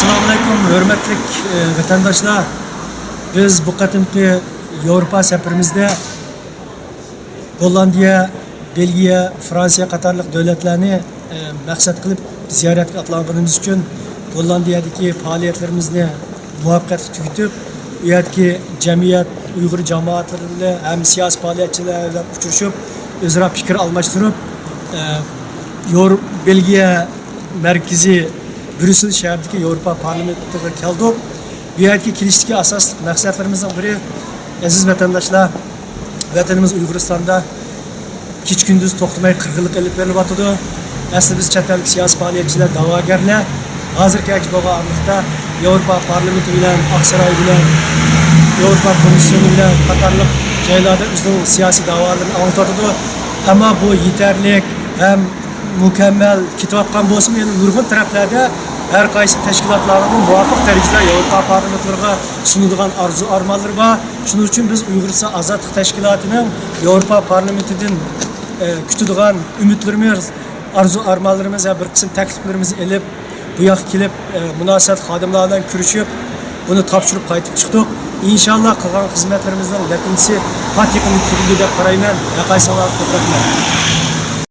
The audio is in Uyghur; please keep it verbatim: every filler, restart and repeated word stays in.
ئەسسالامۇئەلەيكۇم، ھۆرمەتلىك، ئە، ۋەتەنداشلار. بىز بۇ قېتىمقى ياۋروپا سەپىرىمىزدە گوللاندىيە، بېلگىيە، فرانسىيە قاتارلىق دۆلەتلەرنى، ئە، مەقسەت قىلىپ زىيارەتكە ئاتلانغىنىمىز ئۈچۈن گوللاندىيەدىكى پائالىيەتلىرىمىزنى مۇۋەپپەقىيەتلىك تۈگىتىپ، ئۇ يەردىكى جەمئىيەت، ئۇيغۇر جامائەتلىرى بىلەن ھەم سىياسىي پائالىيەتچىلەر بىلەن ئۇچرىشىپ، ئۆزئارا پىكىر ئالماشتۇرۇپ، ئە، يور-، بېلگىيە مەركىزى بريۇسسېل شەھىرىدىكى ياۋروپا پارلامېنتىغا كەلدۇق. بۇ يەرگە كېلىشتىكى ئاساسلىق مەقسەتلىرىمىزنىڭ بىرى، ئەزىز ۋەتەنداشلار، ۋەتىنىمىز ئۇيغۇرىستاندا كېچە-كۈندۈز توختىماي قىرغىنلىق ئېلىپ بېرىلىۋاتىدۇ. ئەسلى بىز چەت ئەللىك سىياسىي پائالىيەتچىلەر، دەۋاگەرلەر ھازىرغىچە بولغان ئارىلىقتا ياۋروپا پارلامېنتى بىلەن، ئاقساراي بىلەن، ياۋروپا كومىسسىيونى بىلەن قاتارلىق جايلاردا ئۆزىنىڭ سىياسىي دەۋالىرىنى ئاڭلىتىۋاتىدۇ. ئەمما بۇ يېتەرلىك ھەم مۇكەممەل كېتىۋاتقان بولسىمۇ، يەنە نۇرغۇن تەرەپلەردە ھەر قايسى تەشكىلاتلارنىڭ مۇۋاپىق دەرىجىدە ياۋروپا پارلامېنتلىرىغا سۇنىدىغان ئارزۇ-ئارمانلىرى بار. شۇنىڭ ئۈچۈن بىز ئۇيغۇرىستان ئازادلىق تەشكىلاتىنىڭ ياۋروپا پارلامېنتىدىن، ئە، كۈتىدىغان ئۈمىدلىرىمىز، ئارزۇ-ئارمانلىرىمىز ۋە بىر قىسىم تەكلىپلىرىمىزنى ئېلىپ، بۇ ياققا كېلىپ، ئە، مۇناسىۋەتلىك خادىملار بىلەن كۆرۈشۈپ، بۇنى تاپشۇرۇپ قايتىپ چىقتۇق. ئىنشاللا قىلغان خىزمەتلىرىمىزنىڭ نەتىجىسى پات يېقىندا كۆرۈلىدۇ دەپ قارايمەن. ھەر قايسىڭلارغا كۆپ رەھمەت.